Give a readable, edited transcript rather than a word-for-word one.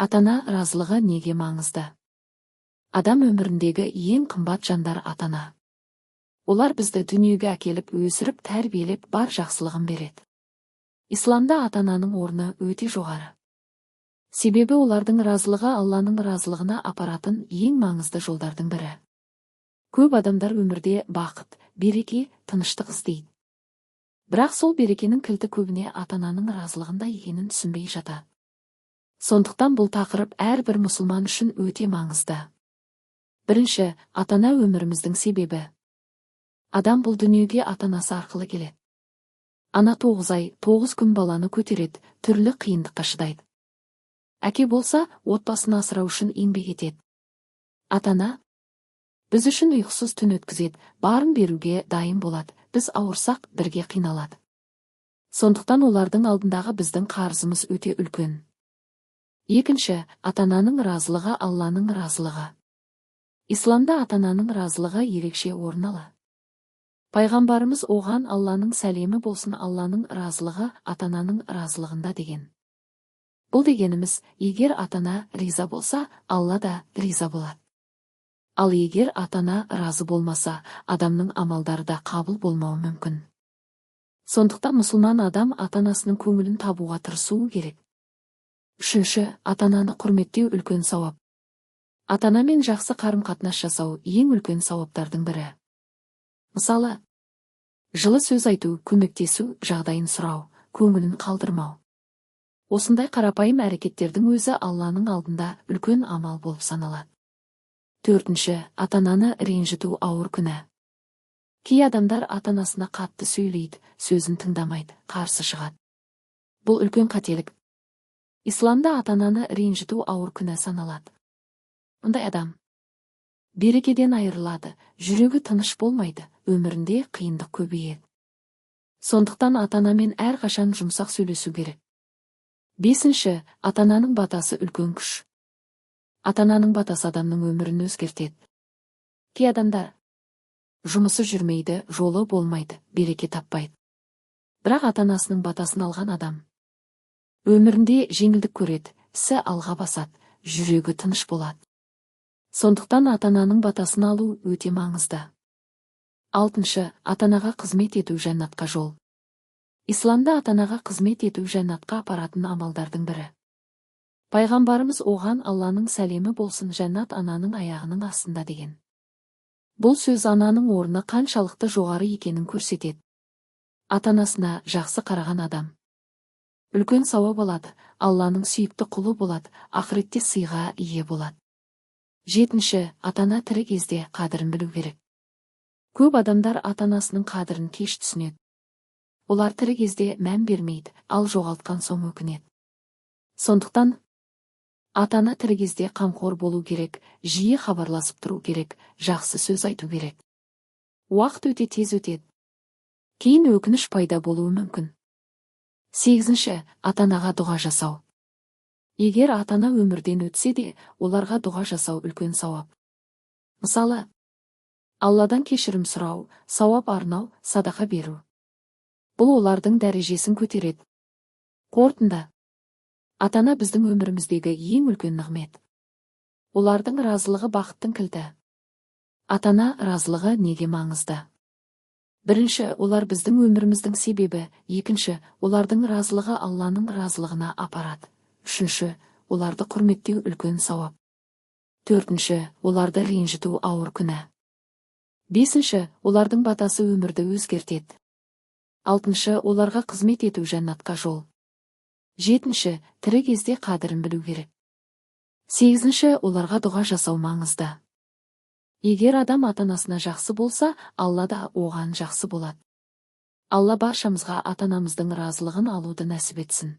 Ата-ана разылығы неге маңызды? Адам өміріндегі ең қымбат жандар ата-ана. Олар бізді дүниеге әкеліп, өсіріп, тәрбиелеп, бар жақсылығын береді. Исламда ата-ананың орны өте жоғары. Себебі олардың разылығы Алланың разылығына апаратын ең маңызды жолдардың бірі. Көп адамдар өмірде бақыт, береке, тыныштық іздейді. Бірақ сол берекенің кілті көбіне ата-ананың разылығында екенін түсінбей жатады. Сондықтан бұл тақырып әрбір мұсылман үшін өте маңызды. Бірінші, ата-ана өміріміздің себебі. Адам бұл дүниеге ата-анасы арқылы келеді. Ана 9 ай, 9 күн баланы көтереді, түрлі қиындыққа шыдайды. Әке болса, отбасын асырау үшін еңбек етеді. Ата-ана біз үшін ұйқысыз түн өткізеді, барын беруге дайын болады, біз ауырсақ, бірге қиналады. Сондықтан олардың алдындағы біздің қарызымыз өте үлкен. Екінші, ата-ананың разылығы Алланың разылығы. Исламда ата-ананың разылығы ерекше орын алады. Пайғамбарымыз оған Алланың сәлемі болсын, Алланың разылығы ата-ананың разылығында деген. Бұл дегеніміз, егер ата-ана риза болса, Алла да риза болады. Ал егер ата-ана разы болмаса, адамның амалдары да қабыл болмауы мүмкін. Сондықтан мұсылман адам ата-анасының көңілін табуға тырысуы керек. Үшінші, ата-ананы құрметтеу үлкен сауап. Ата-анамен жақсы қарым-қатынас жасау ең үлкен сауаптардың бірі. Мысалы, жылы сөз айту, көмектесу, жағдайын сұрау, көңілін қалдырмау. Осындай қарапайым әрекеттердің өзі Алланың алдында үлкен амал болып саналады. Төртінші, ата-ананы ренжіту ауыр күнә. Кей адамдар ата-анасына қатты сөйлейді, сөзін тыңдамайды, қарсы шығады. Бұл үлкен қателік. Исламда ата-ананы ренжіту ауыр күнә саналады. Мұндай адам берекеден айырылады, жүрегі тыныш болмайды, өмірінде қиындық көбейеді. Сондықтан ата-анамен әрқашан жұмсақ сөйлесу керек. Бесінші, ата-ананың батасы үлкен күш. Ата-ананың батасы адамның өмірін өзгертеді. Кей адамдар жұмысы жүрмейді, жолы болмайды, береке таппайды. Бірақ ата-анасының батасын алған адам өмірінде жеңілдік көреді, ісі алға басады, жүрегі тыныш болады. Сондықтан ата-ананың батасын алу өте маңызды. Алтыншы, ата-анаға қызмет ету жәннатқа жол. Исламда ата-анаға қызмет ету жәннатқа апаратын амалдардың бірі. Пайғамбарымыз оған Алланың сәлемі болсын, жәннат ананың аяғының астында деген. Бұл сөз ананың орны қаншалықты жоғары екенін көрсетеді. Ата-анасына жақсы қараған адам үлкен сауап алады, Алланың сүйікті құлы болады, ақыретте сыйға ие болады. Жетінші, ата-ана тірі кезде қадірін білу керек. Көп адамдар ата-анасының қадірін кеш түсінеді. Олар тірі кезде мән бермейді, ал жоғалтқан соң өкінеді. Сондықтан ата-ана тірі кезде қамқор болу керек, жиі хабарласып тұру керек, жақсы сөз айту керек. Уақыт өте тез өтеді. Кейін өкініш пайда болуы мүмкін. Сегізінші, ата-анаға дұға жасау. Егер ата-ана өмірден өтсе де, оларға дұға жасау үлкен сауап. Мысалы, Алладан кешірім сұрау, сауап арнау, садақа беру. Бұл олардың дәрежесін көтереді. Қорытынды. Ата-ана біздің өміріміздегі ең үлкен нығмет. Олардың разылығы бақыттың кілті. Ата-ана разылығы неге маңызды? Бірінші, олар біздің өміріміздің себебі. Екінші, олардың разылығы Алланың разылығына апарады. Үшінші, оларды құрметтеу үлкен сауап. Төртінші, оларды ренжіту ауыр күнә. Бесінші, олардың батасы өмірді өзгертеді. Алтыншы, оларға қызмет ету жәннатқа жол. Жетінші, тірі кезде қадірін білу керек. Сегізінші, оларға дұға жасау маңызды. Егер адам ата-анасына жақсы болса, Алла да оған жақсы болады. Алла баршамызға ата-анамыздың разылығын алуды нәсіп етсін.